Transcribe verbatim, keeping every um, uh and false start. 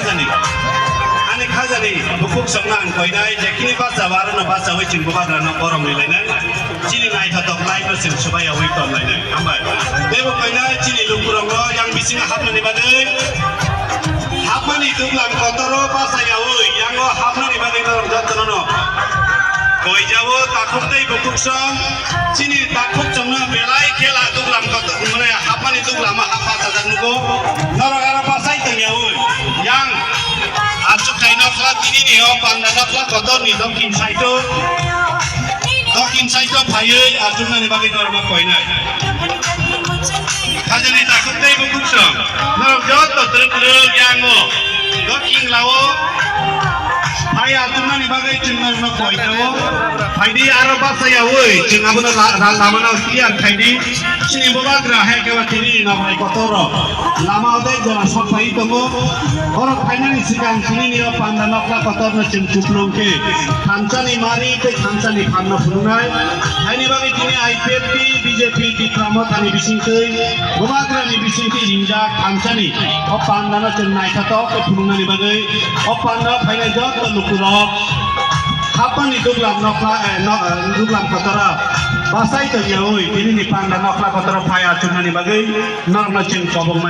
Khajani, ani khajani bukhuk songno ang koinai, je khini bacha o arono bachaui chwng bubagrano borom rilainai. Chini naithotok life no chwng swbaiyaui tonglainai. Hambai. Teibo koinai chini lukurokno yang bisingo hapnani bagwi, hapmani duglam kotoro bachayaui yango hapnani bagwi norok jotono no koijao takhuk tei bukhuk song. Chini takhuk chwngno belai khela duglam kotor, mane hapmani duglama hapma sajak nugo. Norok aro bachai tongyaui yang achuk kaino khla tinini o panda no khla kotorni dokhin side o, dokhin side o phaiwi achuknani bagwi norokno koinai. Khajani takhuk tei bukhuk song. Norok joto twrwk twrwk yango. Dokhin lao. Hai achuknani bagwi chwng norokno koinao. Phaidi aro bachayaui chwng abono la-, la-, lamano clear khaidi. Chini bubagra hai khe ba tini noknai kotor rok. Lama odai jora sok phai tongo. Borok phainani swkang chini ni o panda nokla kotor no chwng chuklung khe. Thamsani mari tei thamsani phan no phunuknai. Haini bagwi tini I P F T, B J P, Tipra Motha ni bisingtwi, bubagra ni bisingtwi ringjak thamsani o panda no chwng naithotok khe phunuknani bagwi o panda o phainai joto lukurok hapmani duglam nokla, eh, no, eh, duglam kotora bachai tongyaui tini ni panda nokla kotora phai achuknani bagwi norokno chwng kobokmani.